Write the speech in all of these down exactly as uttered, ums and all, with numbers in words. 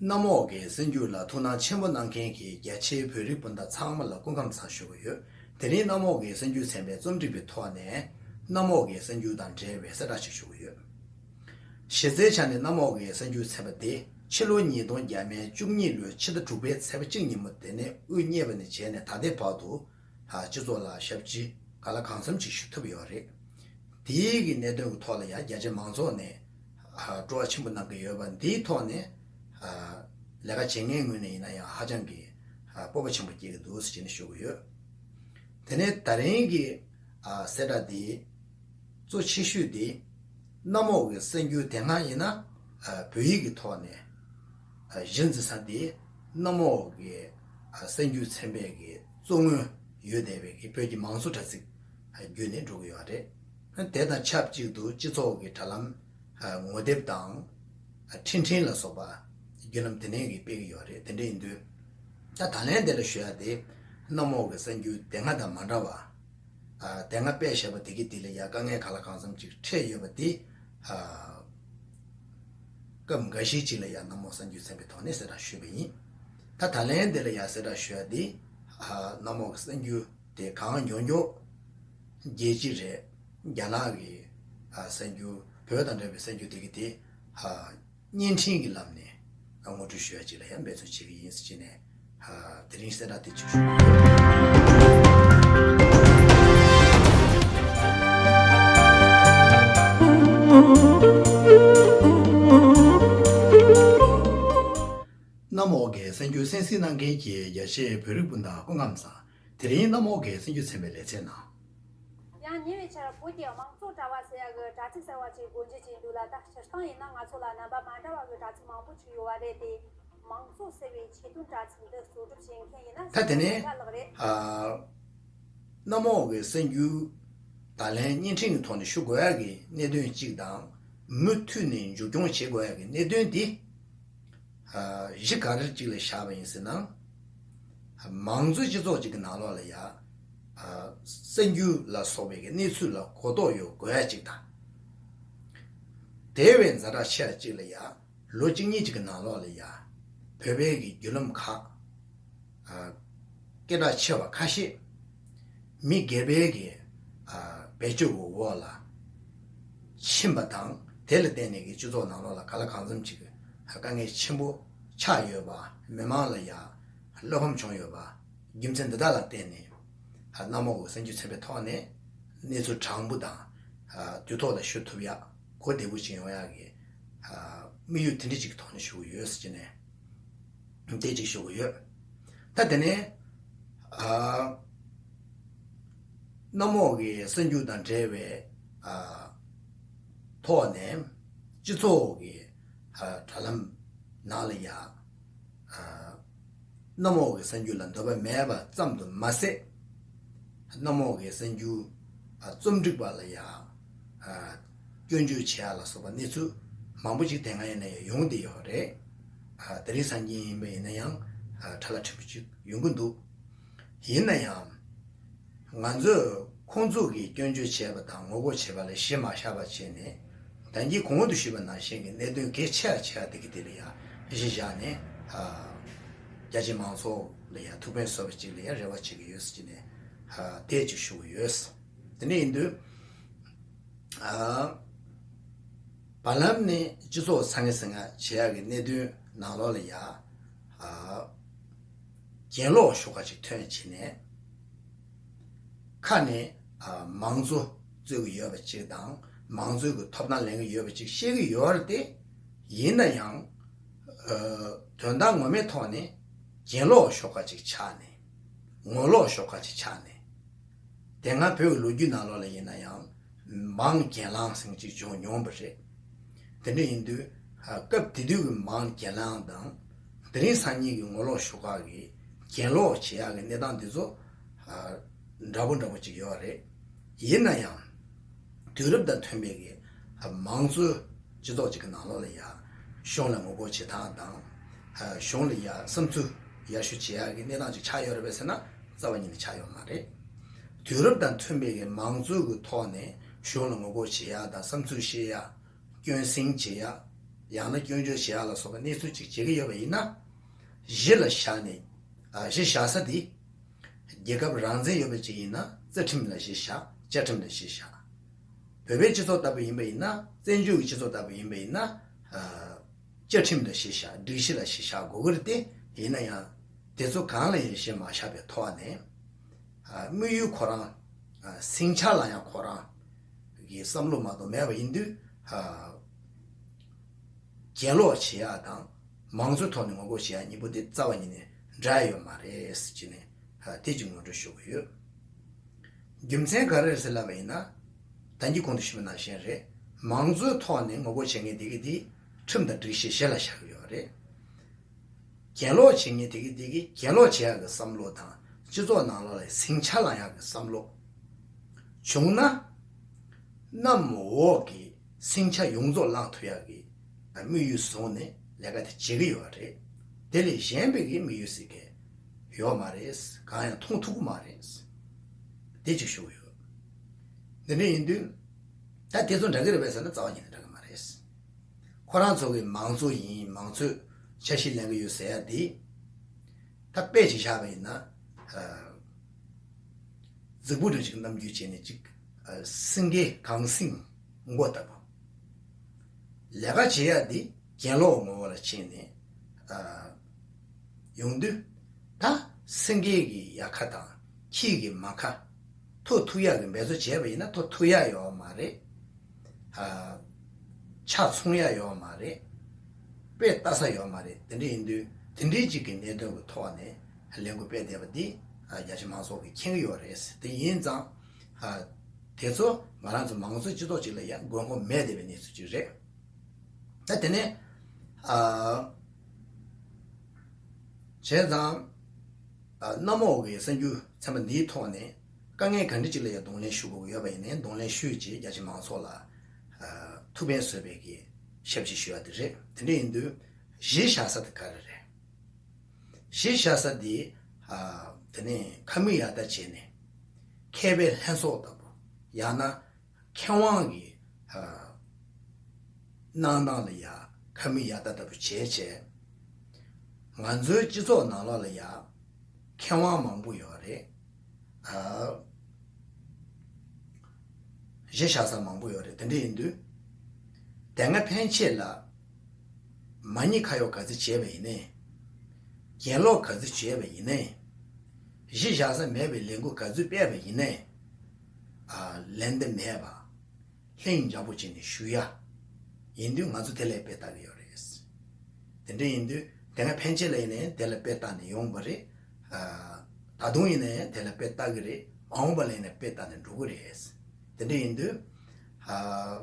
གནམ་འོག་གི་གསར་འགྱུར་ལ་ཐུགས་སྣང་ཆེན་པོ་གནང་མཁན་གྱི་རྒྱ་ཆེའི་བོད་རིགས་སྤུན་ཟླ་ཚང་མ་ལ་སྐུ་ཁམས་བཟང་ཞུ་གི་ཡོད། དེ་རིང་གནམ་འོག་གི་གསར་འགྱུར་ཚན་པའི་རྩོམ་སྒྲིག་པའི་ཐོག་ནས་གནམ་འོག་གི་གསར་འགྱུར་དང་འབྲེལ་བའི་གསལ་བསྒྲགས་ཤིག་ཞུ་གི་ཡོད། གཞི་རྩའི་ཆ་ནས་གནམ་འོག་གི་གསར་འགྱུར་ཚན་པ་དེ་ཕྱི་ལོ་ཉིས་སྟོང་བརྒྱ་མེད་བཅུ་གཉིས་ལོའི་ཕྱི་ཟླ་དྲུག་པའི་ཚེས་པ་གཅིག་ཉིན་མོ་དེ་ནས་དབུ་བརྙེས་པ་ནས་བྱས་ནས་ད་ལྟའི་བར་དུ་སྤྱི་ཚོགས་ལ་ཞབས་ཕྱི་གང་ལ་གང་འཚམ་ཅིག་ཞུ་ཐུབ་ཡོད་རེད། དེའི་གི་གནད་དོན་གྱི་ཐོག་ལ་ཡང་རྒྱ་ཆེ་མང་ཚོགས་ནས་སྤྲོ་བ་ཆེན་པོ་གནང་གི་ཡོད་པ་འདིའི་ཐོག་ནས་ལས་ཀ་བྱེད་མཁན་ངོས་ནས་ཡིན་ན་ཡང་ཧ་ཅང་གི་སྤོབས་པ་ཆེན་པོ་སྐྱེ་གི་འདུག་ཟེར་ནས་ཞུ་གི་ཡོད། དེ་ནས་ད་རིང་གི་གསལ་བསྒྲགས་འདི་གཙོ་ཆེ་ཤོས་དེ་གནམ་འོག་གི་གསར་འགྱུར་དེ་སྔ་ཡིན་ན་བོད་ཡིག་གི་ཐོག་ནས་གཞི་འཛིན་ས་དེ་གནམ་འོག་གི་གསར་འགྱུར་ཚན་པའི་གི་གཙོ་ངོས་ཡོད་བསྡད་པའི་གི་བོད་ཀྱི་མང་གཙོ་དྲ་ཚིགས་བརྒྱུད་ནས་འགྲོ་གི་ཡོད་རེད། དེ་དང་ཆབས་ཅིག་ཏུ་སྤྱི་ཚོགས་ཀྱི་དྲ་ལམ་ངོ་དེབ་དང་འཕྲིན་ཕྲན་ལ་སོགས་པ་བརྒྱུད་ལམ་དེ་ནས་གི་སྤེལ་གི་ཡོད་རེད། དེ་འདྲ་ཡིན་དུས་ད་ད་ལན་དེ་ལ་ཞུ་ཡ་དེ་གནམ་འོག་གི་གསར་འགྱུར་དེ་སྔ་དང་མ་འདྲ་བ། དེ་སྔ་སྤེལ་བཞག་པ་དེ་གི་དེ་ལ་ཡ་དཀའ་ངལ་ག་ལ་གང་འཚམ་ཅིག་འཕྲད་ཡོད་པ་དེ། སྐབས་འགའ་ཞིག་ཅིག་ལ་ཡ་གནམ་འོག་གསར་འགྱུར་ཚན་པའི་ཐོག་ནས་གསལ་བསྒྲགས་ཞུས་པ་ཡིན། ད་ད་ལན་དེ་ལ་ཡ་གསལ་བསྒྲགས་ཞུ་ཡ་དེ། གནམ་འོག་གི་གསར་འགྱུར་དེ་གང་མགྱོགས་མགྱོགས་རྒྱལ་སྤྱི་རེད། རྒྱ་ནག་གི་གསར་འགྱུར་བོད་དང་འབྲེལ་བའི་གསར་འགྱུར་དེ་གི་དེ། བརྙན་འཕྲིན་གྱི་ལམ་ནས་ངོ་སྤྲོད་ཞུ་ཡ་ཅིག་ལ་ཡང་འབད་བརྩོན་བྱེད་ཀྱི་ཡིན་ཟེར་བྱས་ནས། དེ་རིང་གསལ་བསྒྲགས་དེ་ཅིག་ཞུ། གནམ་འོག་གི་གསར་འགྱུར་གསན་གཟིགས་གནང་མཁན་གྱི་རྒྱ་ཆེའི་བོད་རིགས་སྤུན་ཟླ་སྐུ་ཁམས་བཟང་། དེ་རིང་གནམ་འོག་གི་གསར་འགྱུར་ཚན་པའི་ལེ་ཚན་ནང་། ཡང་ཉེ་བའི་ཆར་བོད་ཀྱི་དམངས་གཙོ་དྲ་བ་ཟེར་ཡག་གི་དྲ་ཚིགས་གསར་བ་ཅིག་སྒོ་འབྱེད་བྱས་འདུག་ལ། ད་སྤྱིར་བཏང་ཡིན་ན་ང་ཚོ་ལ་རྣམ་པ་མ་འདྲ་བ་གི་དྲ་ཚིགས་མང་པོ་ཅིག་ཡོད་པ་རེད་དེ། མང་གཙོ་ཟེར་བའི་ཆེད་དོན་དྲ་ཚིགས་འདི་གཙོ་སྒྲུབ་བྱེད་མཁན་ཡིན་ན་ད་དེ་ནས་ལགས་རེད། ཨ། གནམ་འོག་གི་གསར་འགྱུར་ད་ལན་བརྙན་འཕྲིན་གྱི་ཐོག་ནས་ཞུ་དགོས་ཡག་གི་གནད་དོན་གཅིག་དང་། མུ་མཐུད་ནས་མཇུག་སྐྱོང་བྱེད་དགོས་ཡག་གི་གནད་དོན་འདི། གཞི་ག་རེ་གཅིག་ལ་བཞག་པ་ཡིན་ཟེར་ན། མང་གཙོའི་སྤྱི་ཚོགས་གཅིག་གི་ནང་ལོགས་ལ་ཡ། གསར་འགྱུར་ལ་སོགས་པའི་གནས་ཚུལ་ལ་གོ་རྟོགས་ཡོད་དགོས་ཡ་གཅིག་དང་། དེ་བས་ཛ་དྲག་ཆེ་བ་གཅིག་ལ་ཡ། ལོ་གཅིག་གཉིས་གཅིག་གི་ནང་ལོགས་ལ་ཡ། བོད་པའི་གི་བརྒྱུད་ལམ་ཁག་སྐད་གྲགས་ཆེ་བ་ཁ་ཤས། མི་སྒེར་པའི་གི་ཨ་བེད་སྤྱོད་ཀྱི་འོག་ལ་ཕྱིན་པ་དང་། དེ་ལ་བརྟེན་ནས་ཀྱི་སྤྱི་ཚོགས་ནང་ལོགས་ལ་ག་ལ་གང་འཚམ་ཅིག་གི་དཀའ་ངལ་ཆེན་པོ་ཆགས་ཡོད་པ། མི་མང་ལ་ཡ་བློ་ཕམ་བྱུང་ཡོད་པ། རྒྱུ་མཚན་འདི་དག་ལ་བརྟེན་ནས་ཨ་གནམ་འོག་གི་གསར་འགྱུར་ཚན་པའི་ཐོག་ནས་གནས་ཚུལ་དྲང་པོ་དང་ཨ་དུས་ཐོག་ལ་ཞུ་ཐུབ་ཡ། གོ་བདེ་པོ་ཅིག་ཡོང་ཡ་གི་ཨ་དམིགས་ཡུལ་དེ་འདྲ་ཅིག་གི་ཐོག་ནས་ཞུ་གི་ཡོད་ཟེར་གྱི་ནས། དེ་གཅིག་ཞུ་གི་ཡོད། ད་དེ་ནས་ཨ་གནམ་འོག་གི་གསར་འགྱུར་དང་འབྲེལ་བའི་ཨ་ཐོག་ནས་སྤྱི་ཚོགས་ཀྱི་ཨ་དྲ་ལམ་ནང་ལ་ཡ་ཨ་གནམ་འོག་གི་གསར་འགྱུར་ལ་འདོད་པ་མེད་པ་ཙམ་དུ་མ་ཟད། གནམ་འོག་གི་གསར་འགྱུར་ཨ་རྩོམ་སྒྲིག་པ་ལ་ཡ་ཨ་སྐྱོན་བརྗོད་བྱེད་ཡ་ལ་སོགས་པ་གནས་ཚུལ་མང་པོ་ཅིག་དེ་སྔ་ཡིན་ན་ཡང་ཡོང་བསྡད་ཡོད་རེད། ཨ་དེ་རིང་སང་ཉིན་ཡིན་པ་ཡིན་ན་ཡང་ཨ་ཁྲ་ལ་ཕྲན་བུ་ཅིག་ཡོང་གི་འདུག་ཡིན་ན་ཡང་། ང་ཚོས་ཁོང་ཚོ་གིས་སྐྱོན་བརྗོད་བྱས་པ་དང་ངོ་རྒོལ་བྱས་པ་ལ་གཞི་མ་བཞག་པ་བྱས་ནས། ད་གིན་གོང་དུ་ཞུས་པ་ནང་བཞིན་གྱི་གནད་དོན་གལ་ཆེ་བ་ཆེ་བ་དེ་གི་དེ་ལ་ཡང་གཞི་བཞག་ནས། ཨ་རྒྱ་ཆེ་མང་ཚོགས་ལ་ཡང་ཐུགས་ཕན་གསོས་པ་ཅིག་ལ་ཡང་རེ་བ་བྱེད་ཀྱི་ཡོད་ཟེར་གྱི་ནས་ཨ་དེ་ཅིག་ཞུ་གི་ཡོད། དེ་འདྲ་ཡིན་དུས། ཨ་བར་ལམ་ནས་སྤྱི་ཚོགས་ཚང་ངེ་ཟིང་ང་བྱེད་ཡག་གི་གནད་དོན་ནང་ལོགས་ལ་ཡ་ཨ་གྱེན་ལོག་ཤོག་ཁག་ཅིག་ཐོན་བྱས་ནས། ཁ་ནས་ཨ་མང་གཙོ་རྩོད་ཀྱི་ཡོད་པ་ཅིག་དང་། མང་གཙོའི་གི་ཐོབ་ཐང་ལེན་གྱི་ཡོད་པ་ཅིག་བཤད་ཀྱི་ཡོད་རེད་དེ། ཡིན་ན་ཡང་ཨ་དོན་དག་ངོ་མའི་ཐོག་ནས་གྱེན་ལོག་ཤོག་ཁག་ཅིག་ཆགས་ནས། ངོ་ལོག་ཤོག་ཁག་ཅིག་ཆགས་ནས། དེ་སྔ་བོད་ཀྱི་ལོ་རྒྱུས་ནང་ལོགས་ལ་ཡིན་ན་ཡང་མང་གྱེན་ལངས་ཟེར་ཅིག་བྱུང་མྱོང་བ་རེད། དེ་འདྲ་ཡིན་དུས་ཨ་སྐབས་དེ་དུས་ཀྱི་མང་གྱེན་ལངས་དང་། དེ་རིང་སང་ཉིན་གྱི་ངོ་ལོག་ཤོག་ཁག་གི་གྱེན་ལོག་བྱེད་ཡག་གི་གནས་སྟངས་འདི་ཚོ་ཨ་འདྲ་པོ་འདྲ་པོ་ཅིག་ཡོད་རེད། ཡིན་ན་ཡང་དུས་རབས་དང་མཐུན་པའི་གི་ཨ་མང་གཙོའི་སྤྱི་ཚོགས་ཅིག་གི་ནང་ལོགས་ལ་ཡ་གཞུང་ལ་ངོ་རྒོལ་བྱེད་སྟངས་དང་། ཨ་གཞུང་ལ་ཡ་བསམ་ཚུལ་ཡར་ཞུ་བྱེད་ཡག་གི་གནས་སྟངས་ཅིག་ཆགས་ཡོད་རེད་པས་ཟེར་ན་རྩ་བ་ཉིད་ནས་ཆགས་ཡོད་མ་རེད། དུས་རབས་དང་མཐུན་པའི་གི་མང་གཙོའི་གི་ཐོག་ནས་གཞུང་ལ་ངོ་རྒོལ་བྱེད་ཡག་དང་། བསམ་ཚུལ་བཤད་ཡག། སྐྱོན་སེང་བྱེད་ཡག། ཡང་ན་སྐྱོན་བརྗོད་བྱེད་ཡག་ལ་སོགས་པའི་གནས་ཚུལ་ཅིག་བྱེད་ཀྱི་ཡོད་པ་ཡིན་ན། གཞི་ལ་བཞག་ནས། ཨ། གཞི་བཞག་ས་དེ། རྒྱལ་ཁབ་རང་བཙན་ཡོད་པ་ཅིག་ཡིན་ན་རྩ་ཁྲིམས་ལ་གཞི་བཞག་བཅའ་ཁྲིམས་ལ་གཞི་བཞག་བོད་པའི་སྤྱི་ཚོགས་ལྟ་བུ་ཡིན་པ་ཡིན་ན། བཙན་བྱོལ་གྱི་སྤྱི་ཚོགས་ལྟ་བུ་ཡིན་པ་ཡིན་ན། ཨ། བཅའ་ཁྲིམས་ལ་གཞི་བཞག་སྒྲིག་གཞི་ལ་གཞི་བཞག་དགོས་ཀྱི་རེད་དེ། ཡིན་ན་ཡང་དེ་ཚོ་གང་ལ་ཡང་གཞི་མ་བཞག་པའི་ཐོག་ནས། ཨ། དམིགས་ཡུལ་ཁོ་རང་། ཨ། ཟིང་ཆ་ལ་ཡང་ཁོ་རང་གི་བསམ་བློ་མ་གཏོགས་མེད་པ་ཡིན་དུས། ཨ། གྱེན་ལོག་བྱེད་ཡག་དང་མང་གཙོའི་ཐོག་ནས་ངོ་རྒོལ་བྱེད་ཡག་གཉིས་པོ་དེ་རྩ་བ་ཉིད་ནས་འདྲ་ཡོད་མ་རེད་ཟེར་ནས། ཨ། དེ་གཅིག་ངོ་སྤྲོད་ཞུ་གི་ཡོད། རྒྱུ་མཚན་ག་རེ་རེད་ཟེར་ལབ་པ་ཡིན་ན། ད་གིན་གོང་དུ་ཞུས་པ་ནང་བཞིན་རེད། མང་གཙོའི་ཐོག་ནས་ངོ་རྒོལ་བྱེད་མཁན་དེ་གི་དེ་ཁྲིམས་དང་སྒྲིག་གཞི་གཞི་ལ་བཞག་གི་ཡོད་རེད། གྱེན་ལོག་བྱེད་མཁན་དེ་གི་དེ་གི་གྱེན་ལོག་བྱེད་ཡག་གི་བསམ་བློ་དང་སྤྱི་ཚོགས་ནང་ལོགས་ལ་ཟིང་ཆ་ལངས་ཡག་གི་བསམ་བློ་བྱུང་ན། གནམ་འོག་གི་ཟིང་ཆ་ཡོངས་རྫོགས་ལངས་ཐུབ་ཡག་གི་དམིགས་ཡུལ་བཟུང་ནས་ལས་ཀ་དེ་བྱེད་ཀྱི་ཡོད་རེད། དེ་ལས་གཞན་པའི་གི་དམིགས་ཡུལ་ཟེར་མཁན་ཡོད་མ་རེད། གང་ཡང་མཐོང་ཐུབ་ཀྱི་མ་རེད། དེ་གཅིག་ཞུ་གི་ཡོད། འདི་འདྲ་ཡིན་དུས། ད་དེ་ཚོ་འདྲ་གི་རེད་པས་ཟེར་ན་རྩ་བ་ཉིད་ནས་འདྲ་གི་མ་རེད། ཁོ་རང་ཚོ་གི་མང་གཙོ་ཡིན། མང་གཙོའི་འཆར་གཞི་ལེན་གི་ཡོད་ཟེར་ཡ་དེ། ད་དཔེ་ཅིག་བཞག་པ་ཡིན་ན། ཨ། རྫིག་པོ་འདྲ་ཅིག་རྣམ་འགྱུར་བྱས་ནས་ཅིག་ཨ། སེང་གེ་གངས་སེང་མགོ་ལྟ་བུ། ལས་ཀ་བྱེད་ཡ་འདི་གྱེན་ལོག་ངོ་བོ་ལ་ཕྱིན་ནས། ཨ། ཡོང་དུས། ད་སེང་གེ་གི་ཡལ་ག་དང་ཁྱི་གི་མ་ཁ་ཐུག་ཐུག་ཡག་གི་འབད་རྩོལ་བྱས་པ་ཡིན་ན་ཐུག་ཐུག་ཡག་ཡོད་མ་རེད། ཨ། ཆ་ཚང་ཡག་ཡོད་མ་རེད། དཔེ་ལྟ་ས་ཡོད་མ་རེད། དེ་འདྲ་ཡིན་དུས་དེ་འདྲའི་ཅིག་གི་གནད་དོན་གྱི་ཐོག་ནས་ལས་འགུལ་སྤེལ་བསྡད་པ་འདི། ཨ། རྒྱ་ཆེ་མང་ཚོགས་ཀྱིས་མཁྱེན་གྱི་ཡོད་རེད། དེ་ཡིན་ཙང་། ཨ། དེ་ཚོ་ང་རང་ཚོ་མང་གཙོའི་སྤྱི་ཚོགས་ཅིག་ལ་ཡང་དགོས་མཁོ་མེད་བསྡད་པའི་གནས་ཚུལ་ཅིག་རེད། ད་དེ་ནས། ཨ། བྱས་ཙང་། ཨ། གནམ་འོག་གི་གསར་འགྱུར་ཚན་པ་འདིའི་ཐོག་ནས་དཀའ་ངལ་ག་འདྲ་ཅིག་ལ་ཡང་གདོང་ལེན་ཞུ་དགོས་ཀྱི་ཡོད་པ་ཡིན་ནའི་གདོང་ལེན་ཞུས་བྱས་རྒྱ་ཆེ་མང་ཚོགས་ལ། ཨ། ཐུགས་ཕན་གསོས་པའི་གི་ཞབས་ཕྱི་ཞུ་ཡ་དེ་རེད། དེ་འདྲ་ཡིན་དུས་གཞི་བཞག་ས་དེ་ག་རེ་རེད། གཞི་བཞག་ས་དེ། ཨ། དེ་ནས་ཁ་མིག་ཡར་ལྟ་བྱས་ནས། མཁས་པའི་ལྷན་ཚོགས་ལྟ་བུ། ཡང་ན། མཁས་དབང་གི། ཨ། གནང་སྟངས་ལ་ཡ་ཁ་མིག་ཡར་ལྟ་ལྟ་བུ་བྱས་བྱས། ང་ཚོའི་སྤྱི་ཚོགས་ནང་ལོགས་ལ་ཡ་མཁས་དབང་མང་པོ་ཡོད་རེད། ཨ། གཞི་བཞག་ས་མང་པོ་ཡོད་རེད། དེ་འདྲ་ཡིན་དུས། དེ་སྔ་ཕན་ཆད་ལ་མ་ཉེས་ཁ་གཡོགས་ག་ཚོད་བྱས་པ་ཡིན་ནའི། གྱེན་ལོག་ག་ཚོད་བྱས་པ་ཡིན་ནའི། གཞི་བཞག་ས་མེད་པའི་ལས་འགུལ་ག་ཚོད་སྤེལ་བ་ཡིན་ནའི། ཨ། ལན་འདེབས་མེད་པ། ལྷིང་འཇགས་པོ་བྱས་ནས་བཞུགས་ཡ། ཡིན་དུས་ང་ཚོ་དེ་ལ་དཔེ་ལྟ་གི་ཡོད་རེད། དེ་འདྲ་ཡིན་དུས་དེ་སྔ་ཕན་ཆད་ལ་ཡིན་ནའི་དེ་ལ་དཔེ་ལྟ་ནས་ཡོང་བ་རེད། ཨ། ད་དུང་ཡིན་ནའི་དེ་ལ་དཔེ་ལྟ་གི་རེད། མ་འོངས་པ་ལ་ཡིན་ནའི་དཔེ་ལྟ་ནས་འགྲོ་གི་རེད། དེ་འདྲ་ཡིན་དུས། ཨ།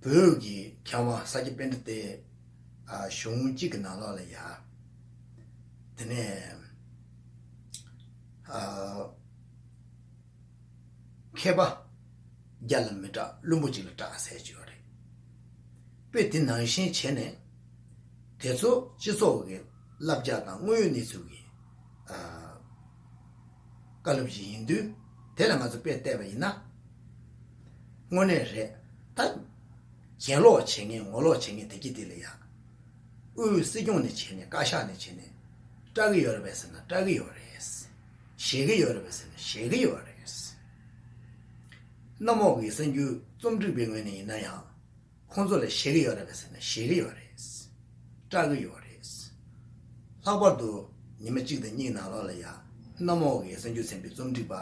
བོད་ཀྱི་མཁས་དབང་ས་སྐྱ་པཎྜི་ཏའི། ཨ། གཞུང་གཅིག་གི་ནང་ལོགས་ལ་ཡ། དེ་ནས། ཨ། མཁས་པ་བརྒྱ་ལ་མི་སྐྲག་བླུན་པོ་གཅིག་ལ་སྐྲག་ཟེར་གྱི་ཡོད་རེད། དཔེ་དེ་ནང་བཞིན་བྱས་ནས། དེ་ཚོ་སྤྱི་ཚོགས་ཀྱི་བསླབ་བྱ་དང་དངོས་ཡོད་གནས་ཚུལ་གྱི། ཨ། བཀའ་སློབ་ཅིག་ཡིན་དུས། དེ་ལ་ང་ཚོ་དཔེ་བལྟས་པ་ཡིན་ན། དངོས་གནས་རེད། ད། གྱེན་ལོག་བྱེད་མཁན་ངོ་ལོག་བྱེད་མཁན་དེ་གྱིས་དེ་ལ་ཡ། དབུས་སྲིད་སྐྱོང་ནས་བྱས་ནས། བཀའ་ཤག་ནས་བྱས་ནས། སྐྲག་གི་ཡོད་རེད་པས་ཟེར་ན་སྐྲག་གི་ཡོད་རེད། ཞེད་ཀྱི་ཡོད་རེད་པས་ཟེར་ན་ཞེད་ཀྱི་ཡོད་རེད། གནམ་འོག་གི་གསར་འགྱུར་རྩོམ་སྒྲིག་པའི་ངོས་ནས་ཡིན་ན་ཡང་། ཁོང་ཚོ་ལ་ཞེད་ཀྱི་ཡོད་རེད་པས་ཟེར་ན་ཞེད་ཀྱི་ཡོད་རེད། སྐྲག་གི་ཡོད་རེད། ལྷག་པར་དུ་ཉི་མ་གཅིག་དང་གཉིས་ནང་ལོགས་ལ་ཡ། གནམ་འོག་གི་གསར་འགྱུར་ཚན་པའི་རྩོམ་སྒྲིག་པ།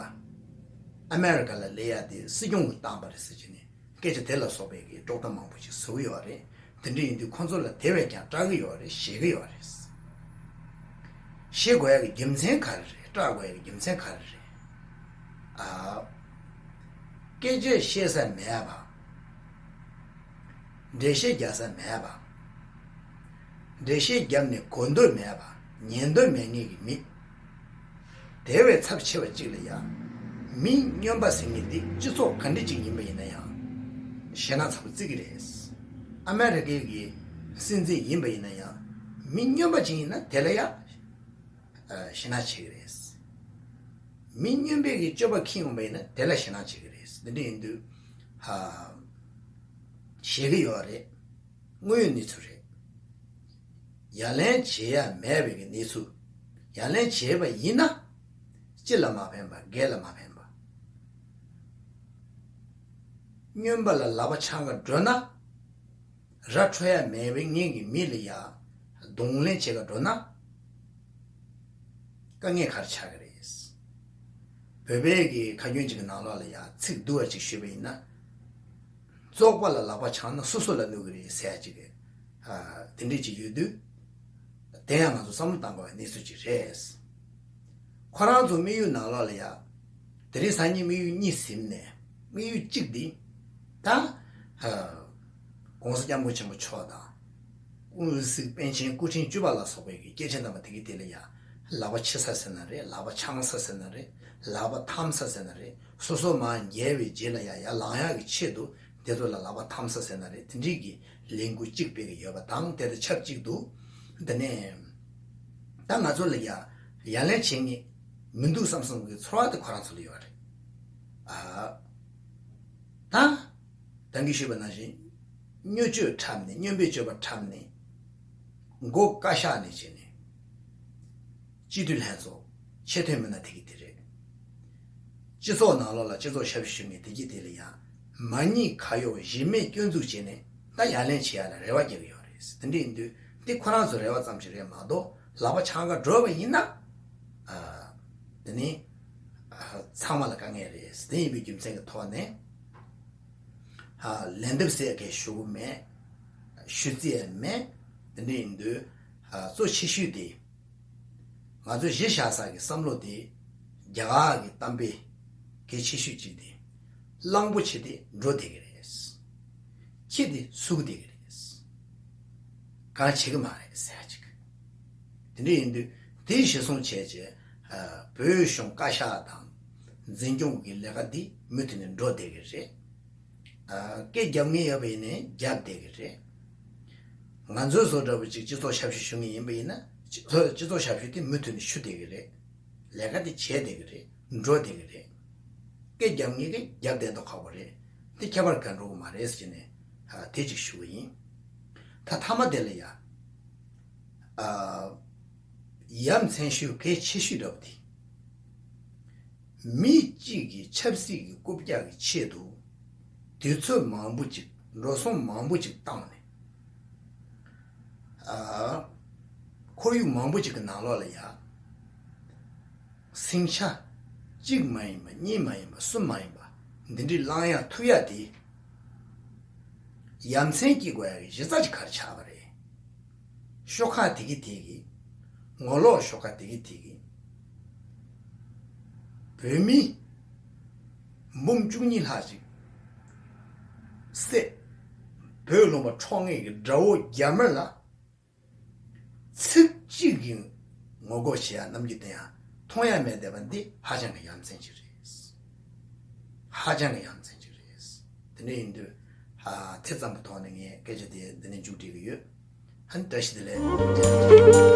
ཨ་མེ་རི་ཀ་ལ་སླེབས་ཡ་དེ་སྲིད་སྐྱོང་གིས་བཏང་པ་རེད་ཟེར་གྱི་ནས། སྐད་ཆ་དེ་ལ་སོགས་པའི་གི་དཀྲོག་གཏམ་མང་པོ་ཞིག་བཟོ་གི་ཡོད་རེད། དེ་འདྲ་ཡིན་དུས་ཁོང་ཚོ་ལ་དེ་བས་ཀྱང་སྐྲག་གི་ཡོད་རེད། ཞེད་ཀྱི་ཡོད་རེད། ཞེད་དགོས་ཡ་གི་རྒྱུ་མཚན་ག་རེ་རེད། སྐྲག་དགོས་ཡ་གི་རྒྱུ་མཚན་ག་རེ་རེད། ཨ། སྐད་ཆ་བཤད་ས་མེད་པ། འགྲེལ་བཤད་རྒྱག་ས་མེད་པ། འགྲེལ་བཤད་བརྒྱབ་ནས་གོ་འདོད་མེད་པ། ཉན་འདོད་མེད་མཁན་གྱི་མི། དེ་བས་ཚབས་ཆེ་བ་གཅིག་ལ་ཡ། མི་སྨྱོན་པ་ཟེར་མཁན་འདི་སྤྱི་ཚོགས་ག་འདྲ་ཅིག་ཡིན་པ་ཡིན་ན་ཡང་། ཞེད་སྣང་ཚ་པོ་བརྩི་གི་རེད། ཨ་མེ་རི་ཀའི་གི་སྲིད་འཛིན་ཡིན་པ་ཡིན་ན་ཡང་། མི་སྨྱོན་པ་ཅིག་ཡིན་ན་དེ་ལ་ཡ། ཨ། ཞེད་སྣང་བྱེད་ཀྱི་རེད། མི་སྨྱོན་པའི་གི་སྤྱོད་པ་འཁྱེར་ཡོང་པ་ཡིན་ན་དེ་ལ་ཞེད་སྣང་བྱེད་ཀྱི་རེད། འདི་འདྲ་ཡིན་དུས། ཧ། བྱེད་ཀྱི་ཡོད་རེད། དངོས་ཡོད་གནས་ཚུལ་རེད། ཡ་ལན་བྱེད་ཡ་མེད་པའི་གི་གནས་ཚུལ། ཡ་ལན་བྱེད་པ་ཡིན་ན། སྤྱི་ལ་མ་ཕན་པ་སྒེར་ལ་མ་ཕན་པ། སྨྱོན་པ་ལ་ལག་པ་འཆང་ག་འགྲོ་ན། ར་འཕྲོད་ཡ་མེད་པའི་ངེད་ཀྱི་མི་ལ་ཡ་གདོང་ལེན་བྱེད་ག་འགྲོ་ན། དཀའ་ངལ་ག་རེ་ཆགས་ཀྱི་རེད། བོད་པའི་གི་ཁ་རྒྱུན་ཅིག་གི་ནང་ལོགས་ལ་ཡ་ཚིག་བསྡུ་བ་ཅིག་ཞུས་པ་ཡིན་ན། བཙོག་པ་ལ་ལག་པ་འཆང་ན་སོ་སོ་ལ་གནོད་ཀྱི་རེད་ཟེར་ཡ་ཅིག་གི། ཨ། དེ་འདྲས་ཅིག་ཡོད་དུས། དེ་ཡང་ང་ཚོ་བསམ་བློ་བཏང་དགོས་པའི་གནས་ཚུལ་ཅིག་རེད། ཁོ་རང་ཚོ་དམིགས་ཡུལ་ནང་ལོགས་ལ་ཡ། དེ་རིང་སང་ཉིན་དམིགས་ཡུལ་གཉིས་ཟིན་ནས། དམིགས་ཡུལ་གཅིག་འདི། ད། ཨ། ༸གོང་ས་༸སྐྱབས་མགོན་ཆེན་པོ་མཆོག་དང་། ཀུན་གཟིགས་པཎ་ཆེན་སྐུ་ཕྲེང་བཅུ་པ་ལ་སོགས་པའི་གི་སྐྱེས་ཆེན་དམ་པ་དེ་གི་དེ་ལ་ཡ། ལག་པ་འཆི་ས་ཟེར་ན་རེད། ལག་པ་འཆང་ས་ཟེར་ན་རེད། ལག་པ་འཐམ་ས་ཟེར་ན་རེད། སོ་སོ་མར་འགྱེལ་བའི་རྗེས་ལ་ཡ་ཡར་ལངས་ཡག་གི་ཆེད་དུ་དེ་ཚོ་ལ་ལག་པ་འཐམ་ས་ཟེར་ན་རེད། དེ་འདྲའི་གི་ལས་འགུལ་གཅིག་སྤེལ་གི་ཡོད་པ་དང་། དེ་དང་ཆབས་གཅིག་ཏུ། དེ་ནས་ད་ང་ཚོ་ལ་ཡ་ཡ་ལན་བྱེད་མཁན་མི་འདུག་བསམ་བསམ་གི་ཚོར་བ་དེ་ཁོ་རང་ཚོ་ལ་ཡོད་རེད། ཨ། ད། ད་གིན་ཞུས་པ་ནང་བཞིན། སྨྱོ་སྤྱོད་འཁྲབ་ནས། སྨྱོན་པའི་སྤྱོད་པ་འཁྲབ་ནས། མགོ་བཀའ་ཤག་ནས་བྱས་ནས། སྤྱི་འཐུས་ལྷན་ཚོགས། ཆེས་མཐོའི་མི་སྣ་དེ་གི་དེ་རེད། སྤྱི་ཚོགས་ནང་ལོགས་ལ་སྤྱི་ཚོགས་ཞབས་ཞུ་ཞུ་མཁན་དེ་གི་དེ་ལ་ཡང་། མ་ཉེས་ཁ་གཡོགས་གཞི་མེད་སྐྱོན་འཛུགས་བྱས་ནས། ད་ཡ་ལན་བྱེད་ཡ་ལ་རེ་བ་རྒྱག་གི་ཡོད་རེད། དེ་འདྲ་ཡིན་དུས། འདི་ཁོ་རང་ཚོ་རེ་བ་ཙམ་ཞིག་རེད་མ་གཏོགས། ལག་པ་འཆང་ག་འགྲོ་བ་ཡིན་ན། ཨ། དེ་ནི། ཨ། ཚང་མ་ལ་དཀའ་ངལ་རེད། དེ་ཡིན་པའི་རྒྱུ་མཚན་གྱི་ཐོག་ནས། ཨ། ལན་འདེབས་ཟེར་མཁན་ཞུ་གི་མེད། ཞུ་རྩིས་ཡང་མེད། དེ་འདྲ་ཡིན་དུས། ཨ། གཙོ་ཆེ་ཤོས་དེ། ང་ཚོ་གཞི་བཞག་ས་གི་བསམ་བློ་དེ། རྒྱ་གར་གྱི་གཏམ་དཔེ་གལ་ཆེ་ཤོས་གཅིག་དེ། གླང་པོ་ཆེ་དེ་འགྲོ་བསྡད་ཀྱི་རེད། ཁྱི་དེ་ཟུག་བསྡད་ཀྱི་རེད། གང་བྱེད་ཀྱི་མ་རེད་ཟེར་ཡ་ཅིག་དེ་འདྲ་ཡིན་དུས་དེ་གཞི་བཟུང་བྱས་རྗེས། ཨ། བོད་གཞུང་བཀའ་ཤག་དང་། འཛིན་སྐྱོང་གི་ལས་ཀ་འདི་མུ་མཐུད་ནས་འགྲོ་བསྡད་ཀྱི་རེད། ཨ། སྐད་རྒྱབ་མཁན་ཡོད་པ་ཡིན་ནའི་རྒྱབ་བསྡད་ཀྱི་རེད། ང་ཚོའི་བཟོ་འདྲ་པོ་ཅིག་སྤྱི་ཚོགས་ཞབས་ཞུ་ཞུ་མཁན་ཡིན་པ་ཡིན་ན། སྤྱི་ཚོགས་སྤྱི་ཚོགས་ཞབས་ཞུ་དེ་མུ་མཐུད་ནས་ཞུ་བསྡད་ཀྱི་རེད། ལས་ཀ་དེ་བྱས་བསྡད་ཀྱི་རེད། འགྲོ་བསྡད་ཀྱི་རེད། སྐད་རྒྱབ་མཁན་གྱིས་རྒྱབ་བསྡད་མདོག་ཁ་པོ་རེད། དེ་ཁྱད་པར་ག་འགྲོ་གི་མ་རེད་ཟེར་ནས། ཨ། དེ་ཅིག་ཞུ་གི་ཡིན། ད་མཐའ་མ་དེ་ལ་ཡ། ཨ། ཡ་མཚན་ཤོས་གལ་ཆེ་ཤོས་འདྲ་པོ་དེ། མི་གཅིག་གི་ཆབ་སྲིད་ཀྱི་རྐུབ་བཀྱག་གི་ཆེད་དུ། དུས་ཚོད་མང་པོ་ཅིག་འགྲོ་སོང་མང་པོ་ཅིག་བཏང་ནས། ཨ། ཁོར་ཡུག་མང་པོ་ཅིག་གི་ནང་ལོགས་ལ་ཡ། ཟིང་ཆ། གཅིག་མ་ཡིན་པ། གཉིས་མ་ཡིན་པ། གསུམ་མ་ཡིན་པ། འདི་འདྲའི་བསླང་ཡ་ཐུབ་ཡ་དེ། ཡ་མཚན་སྐྱེ་དགོས་ཡ་གི་གཞི་རྩ་ཅིག་ག་རེ་ཆགས་པ་རེད། ཤོག་ཁག་དེ་གི་དེ་གི། ངོ་ལོག་ཤོག་ཁག་དེ་གི་དེ་གི། བོད་མི་འབུམ་བཅུ་གཉིས་ལྷག་ཅིག་བསད། བོད་ལུང་པ་འཕྲོག་མཁན་གྱི་དགྲ་བོ་རྒྱ་དམར་ལ། ཚིག་གཅིག་གིས་ངོ་རྒོལ་བྱེད་ཡ་རྣམ་འགྱུར་བསྟན་ཡ་མཐོང་ཡ་མེད་བསྡད་པ་འདི་ཧ་ཅང་གི་ཡ་མཚན་ཅིག་རེད། ཧ་ཅང་གི་ཡ་མཚན་ཅིག་རེད། དེ་འདྲ་ཡིན་དུས། ཨ། དེ་ཙམ་གྱི་ཐོག་ནས་ངས་སྐད་ཆ་དེ་འདི་ནས་མཇུག་སྒྲིལ་གྱི་ཡོད། ཨ་ནི་བཀྲ་ཤིས་བདེ་ལེགས།